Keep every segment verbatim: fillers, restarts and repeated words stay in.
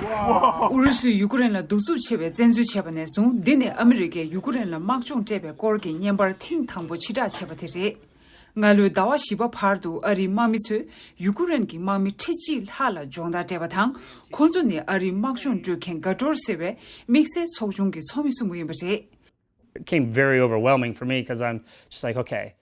ཨུ་རུ་སུས་ཡུ་ཀེ་རེན་ལ་གདུག་རྩུབ་ཆེ་བའི་བཙན་འཛུལ་བྱས་པ་ནས་བཟུང་། འདི་ནི་ཨ་མི་རི་ཀས་ཡུ་ཀེ་རེན་ལ་དམག་སྦྱོང་སྤྲད་པའི་སྐོར་གྱི་བརྙན་པར་ཐེངས་དང་པོ་ཕྱིར་བསྒྲགས་བྱས་པ་དེ་རེད། སྔ་ལོའི་ཟླ་བ་བཞི་པ་བར་དུ་ཨ་རིའི་དམག་མི་ཚོས་ཡུ་ཀེ་རེན་གྱི་དམག་མི་ཁྲི་གཅིག་ལྷག་ལ་སྦྱོང་བརྡར་སྤྲད་པ་དང་། ཁོ་ཚོ་ནི་ཨ་རིའི་དམག་སྦྱོང་སྤྲོད་མཁན་དགའ་སྤྲོར་ཟེར་བའི་དམིགས་བསལ་ཚོགས་ཆུང་གི་ཚོགས་མི་གསུམ་པོ་ཡིན་པ་རེད། It came very overwhelming for me because I'm just like, okay,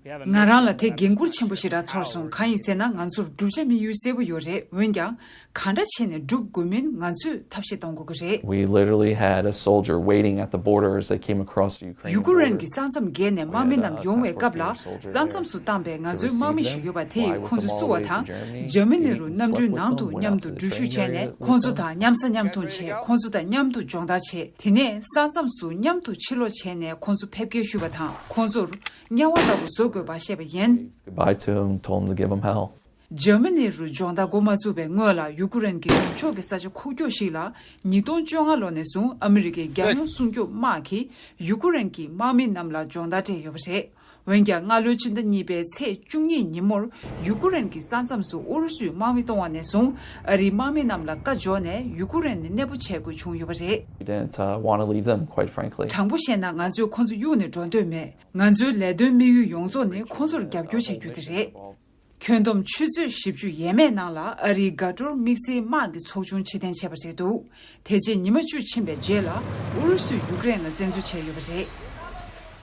we haven't ང་རང་ལ་དེ་འགན་འཁུར་ཆེན་པོ་ཞེ་དྲག་ཚོར་སོང་། གང་ཡིན་ཟེར་ན། ང་ཚོར་བསྒྲུབ་བྱ་དམིགས་ཡུལ་གསལ་པོ་ཡོད་རེད། འོན་ཀྱང་། གང་འདྲ་བྱས་ནས་སྒྲུབ་དགོས་མིན་ང་ཚོས་ཐབས་ཤེས་གཏོང་དགོས་ཀྱི་རེད། We literally had a soldier waiting at the border as they came across the Ukrainian ཡུ་ཀེ་རེན་border. གྱི་ས་མཚམས་བརྒལ་ནས་དམག་མི་རྣམས་ཡོང་བའི་སྐབས་ལ། ས་མཚམས་སུ་བཏང་པའི་ང་ཚོའི་དམག་མི་ཞིག་ཡོད་པ་དེ་ཡིས་ཁོ་ཚོ་བསུ་བ་དང་། འཇར་མ་ནི་རུ་གནམ་གྲུའི་ནང་དུ་མཉམ་དུ་འགྲུལ་བཞུད་བྱས་ནས། ཁོ་ཚོ་དང་མཉམ་ཟ་མཉམ་འཐུང་བྱས། ཁོ་ཚོ་དང་མཉམ་དུ་སྦྱོང་བརྡར་བྱས། དེ་ནས་ས་མཚམས་སུ་མཉམ་དུ་ཕྱིར་ལོག་བྱས་ནས་ཁོ་ཚོ་ཕེབས་སྐྱེལ་ཞུས་པ་དང་། ཁོ་ཚོར་དམྱལ་བ་ལྟ་བུ་བཟོ་དགོས་པ་བཤད་པ་ཡིན། Goodbye to him, told him to give him hell. འཇར་མ་ནི་རུ་སྦྱོང་བརྡར་འགོ་མ་བཙུགས་པའི་སྔོན་ལ། ཡུ་ཀེ་རེན་གྱི་ནུབ་ཕྱོགས་ཀྱི་ས་ཆ་ཁུག་ཀྱོག་ཞིག་ལ། ཉིས་སྟོང་བཅོ་ལྔ་ལོ་ནས་བཟུང་ཨ་མི་རི་ཀའི་རྒྱལ་ཡོངས་སྲུང་སྐྱོབ་དམག་གིས་ཡུ་ཀེ་རེན་གྱི་དམག་མི་རྣམས་ལ་སྦྱོང་བརྡར་སྤྲད་ཡོད་པ་རེད། འོན་ཀྱང་། སྔ་ལོའི་ཕྱི་ཟླ་གཉིས་པའི་ཚེས་བཅུ་གཉིས་ཉིན་མོར་ཡུ་ཀེ་རེན་གྱི་ས་མཚམས་སུ་ཨུ་རུ་སུས་དམག་མི་གཏོང་བ་ནས་བཟུང་། ཨ་རིའི་དམག་མི་རྣམས་ལ་བཀའ་འཇོག་ནས་ཡུ་ཀེ་རེན་ནས་གནས་སྤོ་བྱེད་དགོས་བྱུང་ཡོད་པ་རེད། We didn't uh, want to leave them, quite frankly. དྲང་པོ་བཤད་ན། ང་ཚོས་ཁོ་ཚོ་གཡུགས་ནས་འགྲོ་འདོད་མེད། ང་ཚོའི་ལས་དོན་དམིགས་ཡུལ་ཡོངས་རྫོགས་ནི་ཁོ་ཚོར་རྒྱབ་སྐྱོར་བྱ་རྒྱུ་དེ་རེད། ཁྱོན་བསྡོམས་ཆུ་ཚོད་བཞི་བཅུ་ཡས་མས་ནང་ལ་ཨ་རིའི་དགའ་སྤྲོར་དམིགས་བསལ་དམག་གི་ཚོགས་ཆུང་ཕྱིར་འཐེན་བྱས་པ་རེད་འདུག་དེ་རྗེས་ཉི་མ་བཅུ་ཕྱིན་པའི་རྗེས་ལ། ཨུ་རུ་སུས་ཡུ་ཀེ་རེན་ལ་བཙན་འཛུལ་བྱས་ཡོད་པ་རེད།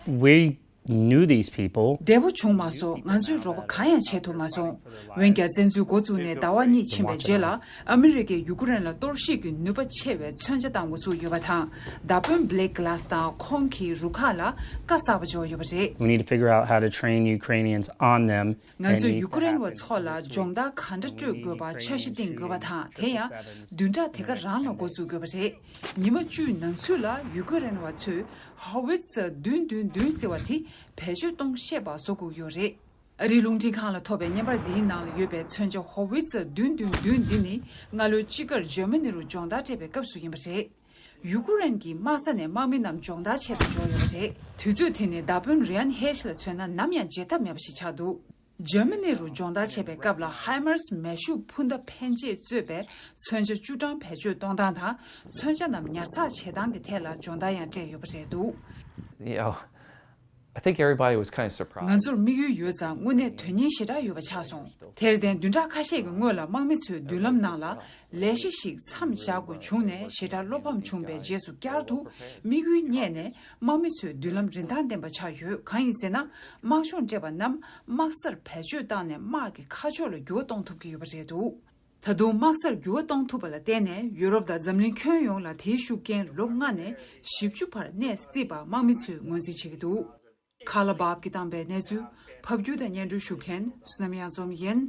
We knew these people. བདེ་པོ་བྱུང་མ་སོང་། ང་ཚོས་རོགས་པ་གང་ཡང་བྱེད་ཐུབ་མ་སོང་། འོན་ཀྱང་། བཙན་འཛུལ་འགོ་བཙུགས་ནས་ཟླ་བ་གཉིས་ཕྱིན་པའི་རྗེས་ལ། ཨ་མི་རི་ཀས་ཡུ་ཀེ་རེན་ལ་གཏོར་བཤིག་གི་ནུས་པ་ཆེ་བའི་མཚོན་ཆ་བཏང་འགོ་བཙུགས་ཡོད་པ་དང་། མདའ་དཔོན་Blake Glass དང་ཁོང་གི་རུ་ཁག་ལ་བཀའ་གསར་པ་འབྱོར་ཡོད་པ་རེད། We need to figure out how to train Ukrainians on them. ང་ཚོས་ཡུ་ཀེ་རེན་བ་ཚོ་ལ་སྦྱོང་བརྡར་ག་འདྲ་སྤྲོད་དགོས་པར་འཆར་གཞི་བཏིང་དགོས་པ་དང་། དེ་ཡང་། བདུན་ཕྲག་དེ་ག་རང་ལ་འགོ་འཛུགས་དགོས་པ་རེད། ཉི་མ་བཅུའི་ནང་ཚུད་ལ་ཡུ་ཀེ་རེན་བ་ཚོས་ཧོ་ཝིད་ཙེར་བདུན་བདུན་བདུན་ཟེར་བ་དེ་བེད་སྤྱོད་གཏོང་ཤེས་པ་བཟོ་དགོས་ཡོད་རེད། ཨ་རིའི་རླུང་འཕྲིན་ཁང་ལ་ཐོབ་པའི་བརྙན་པར་འདིའི་ནང་ལ་ཡོད་པའི་མཚོན་ཆ་ཧོ་ཝིད་ཙེར་བདུན་བདུན་བདུན་འདི་ནི། སྔ་ལོའི་དཔྱིད་ཀར་འཇར་མ་ནི་རུ་སྦྱོང་བརྡར་སྤྲད་པའི་སྐབས་སུ་ཡིན་པ་རེད། ཡུ་ཀེ་རེན་གྱི་དམག་ས་ནས་དམག་མི་རྣམས་སྦྱོང་བརྡར་ཆེད་དུ་འབྱོར་ཡོད་པ་རེད། དུས་ཚོད་དེ་ནི་མདའ་དཔོན་Ryan Hetsch ལ་མཚོན་ན་ནམ་ཡང་བརྗེད་ཐབས་མེད་པ་ཞིག་ཆགས་འདུག་འཇར་མ་ནི་རུ་སྦྱོང་བརྡར་བྱེད་པའི་སྐབས་ལ། ཧའི་མར་སི་མེ་ཤུགས་འཕུར་མདའ་ཕན་ཆད་གཙོས་པའི་མཚོན་ཆ་བཅུ་གྲངས་བེད་སྤྱོད་གཏོང་སྟངས་དང་། མཚོན་ཆ་རྣམས་ཉར་ཚགས་བྱེད་སྟངས་ཀྱི་ཐད་ལ་སྦྱོང་བརྡར་ཡང་སྤྲད་ཡོད་པ་རེད་འདུག You know, I think everybody was kind of surprised. ང་ཚོར་དམིགས་ཡུལ་ཡོད་ཙང་། དངོས་གནས་དོན་སྙིང་ཞེ་དྲག་ཡོད་པ་ཆགས་སོང་། དེར་བརྟེན། བདུན་ཕྲག་ཁ་ཤས་ཀྱི་སྔོན་ལ་དམག་མི་ཚོས་མདུན་ལམ་ནང་ལ་ལས་གཞི་ཞིག་མཚམས་བཞག་དགོས་བྱུང་ནས། ཞེ་དྲག་བློ་ཕམ་བྱུང་བའི་རྗེས་སུ། བསྐྱར་དུ་དམིགས་ཡུལ་རྙེད་ནས། དམག་མི་ཚོའི་མདུན་ལམ་རིན་ཐང་ལྡན་པ་ཆགས་ཡོད། གང་ཡིན་ཟེར་ན། དམག་སྦྱོང་སྤྲད་པ་རྣམས་དམག་སར་བེད་སྤྱོད་བཏང་ནས། དམག་གི་ཁ་ཕྱོགས་ལ་འགྱུར་བ་གཏོང་ཐུབ་ཀྱི་ཡོད་པ་རེད་འདུག་ད་དུང་། དམག་སར་འགྱུར་བ་གཏོང་ཐུབ་པ་ལ་བརྟེན་ནས། ཡུ་རོབ་དང་འཛམ་གླིང་ཁྱོན་ཡོངས་ལ་དེའི་ཤུགས་རྐྱེན་ལོ་ལྔ་ནས་བཞི་བཅུ་བར་གནས་སྲིད་པ་དམག་མི་ཚོས་ངོས་འཛིན་བྱེད་ཀྱི་འདུག Carla Babb གིས་བཏང་པའི་གནས་ཚུལ། ཕབ་སྒྱུར་དང་སྙན་སྒྲོན་ཞུ་མཁན་བསོད་ནམས་གཡང་འཛོམས་ཡིན།